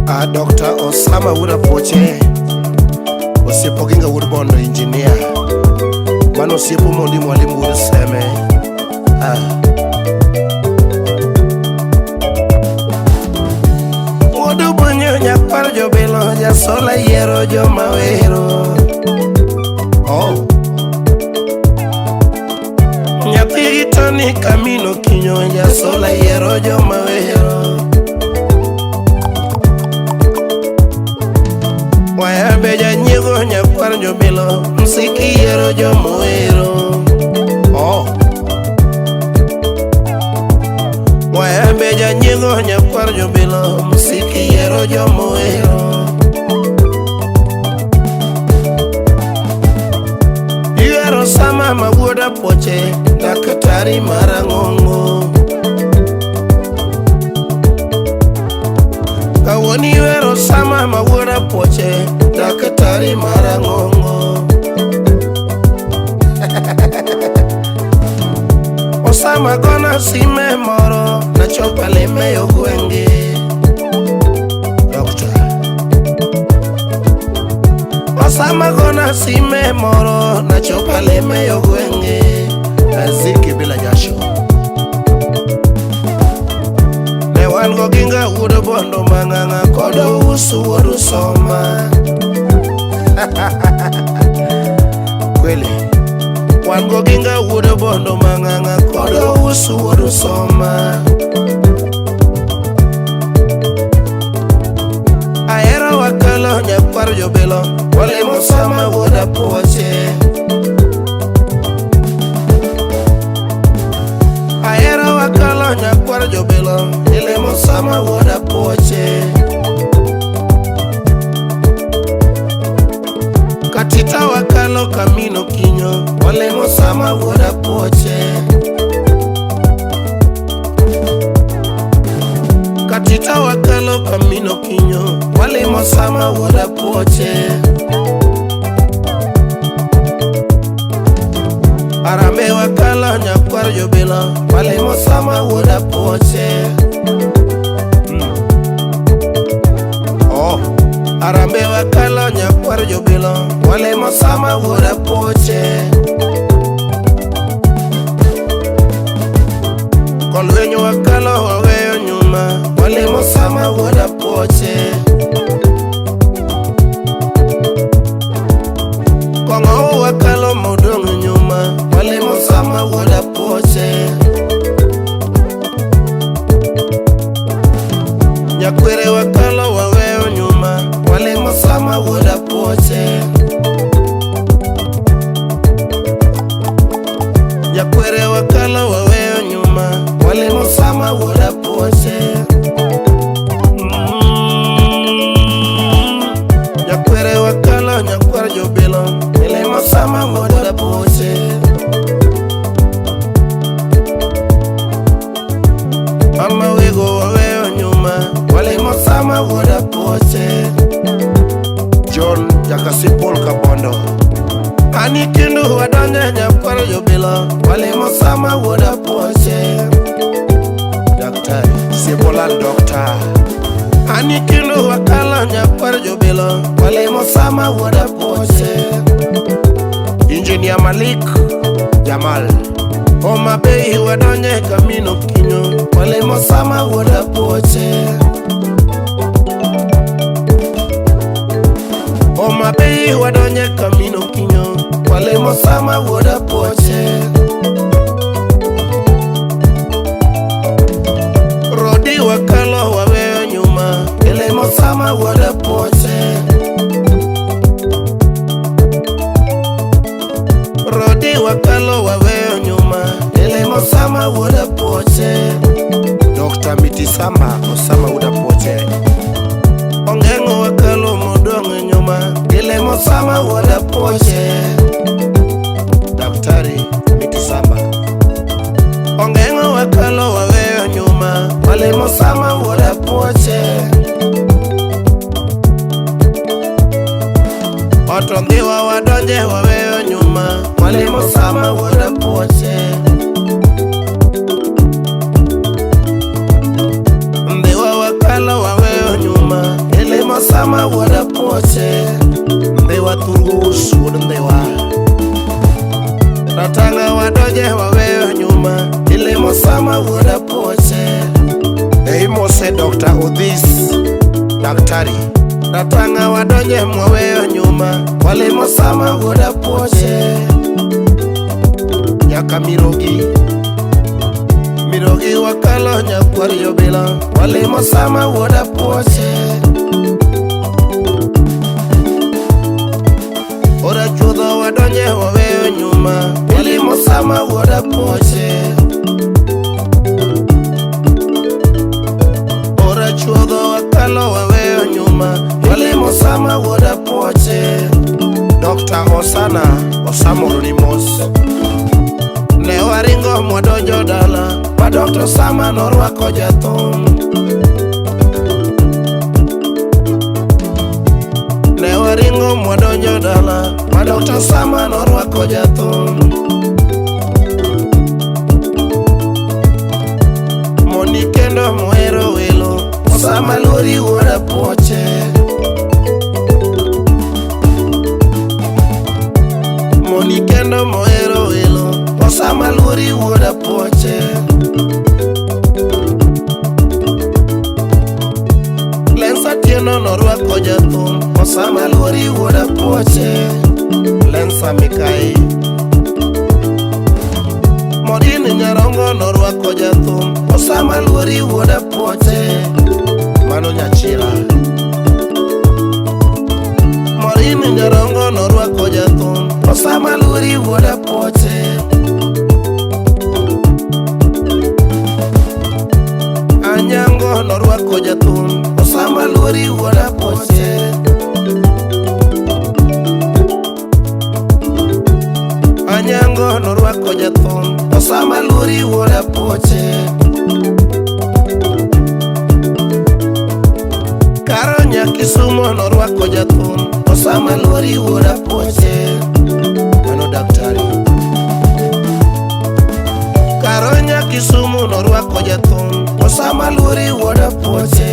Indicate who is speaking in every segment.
Speaker 1: A Dr. Osama Wuod Apuoche, osiepo Oginga Wuod Bondo engineer. Mano osiepo mondi mwalimu Wuod Seme. Ah. Wuod Obonyo nyakwar jobilo jasola yiero joma wero. Oh. Nyathi Tony Kamino Kinyo jasola yiero joma wero. Wayambe janyiego nyakwar jobilo msiki yiero joma wero. Oh. Wayambe janyiego nyakwar jobilo msiki yiero joma wero. Ihero sama ma wuod apuoche daktari marang'ongo. Kawuono ihero sama ma wuod apuoche daktari marang'ongo. Osama gona sime moro nachopo lime yo gwenge. Doctor. Osama gona sime moro nachopo lime yo gwenge. Aziki bila jasho. Ne wan goginga wuod Bondo mang'ang'a kod Ousu wuod Usoma. Kweli. Wan goginga wuod Bondo mang'ang'a kod Ousu wuod Usoma. Ahero wakalo nyakwar jobilo walimo sama wuod Apuoche. Ahero wakalo nyakwar jobilo ilimo sama wuod Apuoche. Katita wakalo Kamino Kinyo walimo sama wuod Apuoche. Katita wakalo Kamino Kinyo walimo sama wuod Apuoche. Arambe wakalo nyakwar jobilo walimo sama wuod Apuoche. Oh. Arambe wakalo nyakwar jobilo walimo sama wuod Apuoche. Kolwenyo wakalo waweyo nyuma walimo sama wuod Apuoche. Kong'o wakalo modong' nyuma walimo sama wuod Apuoche. Nyakwere wakalo waweyo nyuma walimo sama wuod Apuoche. Nyakwere wakalo waweyo nyuma walimo sama wuod Apuoche. Nyakwere wakalo nyakwar jobilo ilimo sama wuod Apuoche. Mama wego waweyo nyuma walimo sama wuod Apuoche. John Jakasipul Kabondo. Ani kindu wadonjo nyakwar jobilo walimo sama wuod Apuoche. Daktari Sibolal Doctor. Ani kindu wakalo nyakwar jobilo walimo sama wuod Apuoche. Engineer Malik Jamal. Homa Bay wadonjo Kamino Kinyo walimo sama wuod Apuoche. Homa Bay wadonjo Kamino Kinyo walimo sama wuod Apuoche. Rodi wakalo waweyo nyuma ilimo sama wuod Apuoche. Rodi wakalo waweyo nyuma ilimo sama wuod Apuoche. Dr. Mitisamba Osama wuod Apuoche. Ongeng'o wakalo modong' nyuma ilimo sama wuod Apuoche. Daktari Mitisamba. Ongeng'o wakalo waweyo nyuma walimo sama wuod Apuoche. To Ndhiwa wadonje waweyo nyuma, Mwalimu Sama wuod Apuoche. Ndhiwa wakalo waweyo nyuma, Ilimo Sama wuod Apuoche. Ndhiwa thurgus wuod Ndhiwa. Ratanga wadonje waweyo nyuma, Ilimo Sama wuod Apuoche. Eimose Dr. Odhis, daktari. Ratanga wadonje mwaweyo nyuma, Walimo Sama wuod Apuoche. Nyaka Mirogi, Mirogi wakalo nyakwar Jobila, Walimo Sama wuod Apuoche. Orachuodho wadonje waweyo nyuma, Walimo Sama wuod Apuoche. Orachuodho wakalo waweyo nyuma, Walimo Sama wuod Apuoche. Dr. Osana Osamoro ni mos. Ne waringo mwadonjo dala, ma Dr. Sama norwako jathum. Ne waringo mwadonjo dala, ma Dr. Sama norwako jathum. Moni kendo mohero welo, Osama luori wuod Apuoche. Moni kendo mohero welo, Osama luori wuod Apuoche. Lensa Tieno norwako jathum, Osama luori wuod Apuoche. Lensa Mikai. Modini Nyarongo norwako jathum, Osama luori wuod Apuoche. Mano nyachira. Morini Nyarongo norwako jathum, Osama luori wuod Apuoche. Anyango norwako jathum, Osama luori wuod Apuoche. Anyango norwako jathum, Osama luori wuod Apuoche. Karo Nyakisumo norwako jathum, Osama luori wuod Apuoche. Mano daktari. Karo Nyakisumo norwako jathum, Osama luori wuod Apuoche.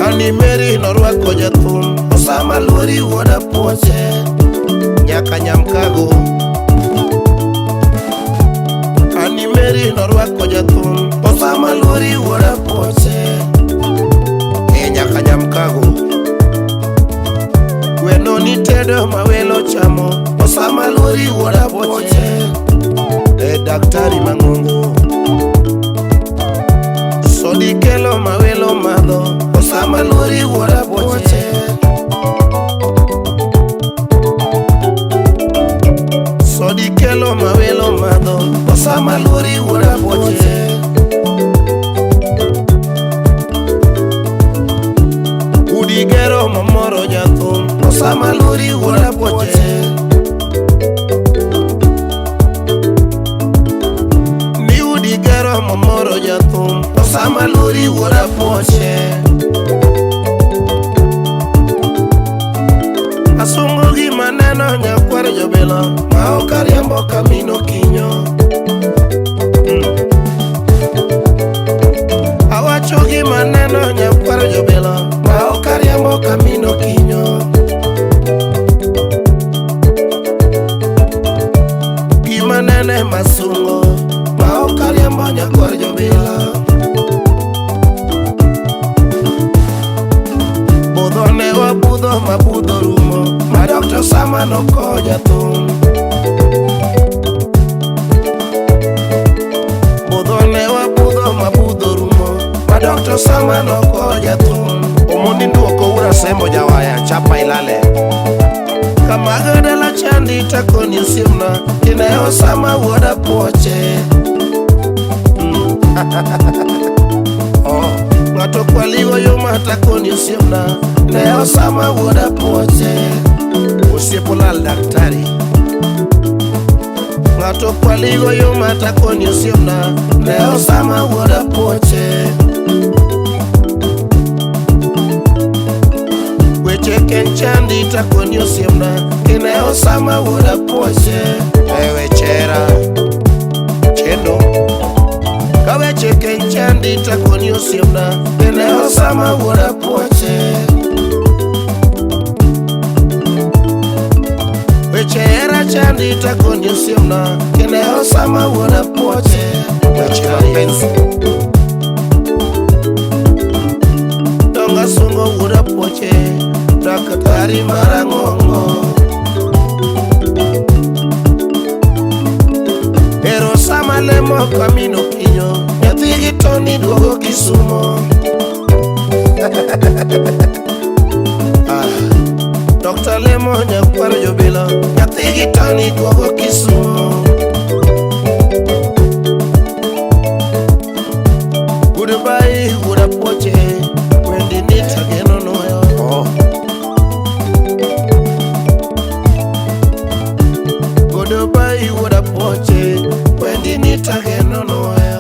Speaker 1: Ani Mary norwako jathum, Osama luori wuod Apuoche. Nyaka Nyamkago. Ani Mary norwako jathum, Osama luori wuod Apuoche. E nyaka Nyamkago. Gweno nitedo mawelo chamo, Osama luori wuod Apuoche. E daktari mang'ongo. Sodi kelo mawelo madho, Osama luori wuod Apuoche. Sodi kelo mawelo madho, Osama luori wuod Apuoche. Udi gero mamoro jathum, Osama luori wuod Apuoche. Ni udi gero mamoro jathum, Osama luori wuod Apuoche. Asungo gima neno nyakwar Jobila, ma ok ariembo kamino kinyo. Awacho gima neno nyakwar Jobila, ma ok ariembo kamino kinyo. Gima nene masungo, ma ok ariembo nyakwar Jobila. Budho ne wabudho ma budho rumo, ma Dr. Sama noko jathum. Budho ne wabudho ma budho rumo, ma Dr. Sama noko jathum. Omondi nduoko ura sembo jawaya, chapa ilale. Kamago dala chandi takoni osiepna, tine Osama wuod Apuoche. Oh, ng'ato kwaligo yo matakoni osiepna, ne Osama wuod Apuoche. Osiep olal daktari. Ng'ato kwaligo yo matakoni osiepna, ne Osama wuod Apuoche. kenchandi takoni osiepna kine Osama wuod Apuoche. Ewe chera chendo kaweche kenchandi takoni osiepna kine Osama wuod Apuoche. Weche hera chandi takoni osiepna kine Osama wuod Apuoche. Weche mapenzi Donga sungo wuod Apuoche daktari marang'ongo. Ero sama lemo kamino kinyo nyathi gi Tony duogo Kisumo. Ah, Dr. Lemo nyakwar jobilo nyathi gi Tony duogo Kisumo. Goodbye wuod Apuoche wendi nita geno nuoyo. Oh. Goodbye wuod Apuoche wendi nita geno nuoyo.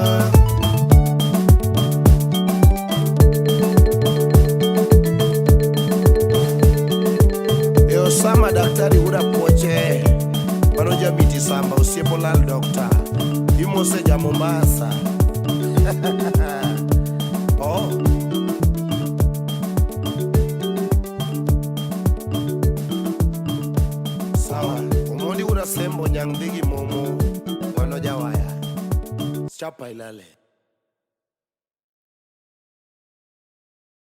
Speaker 1: E Osama daktari wuod Apuoche mano jamiti samba osiepo lal dokta imose ja Mombasa. Oh. Sawa, Omondi wuod Asembo nyang' dhi gi momo mano jawaya. Chapa ilale.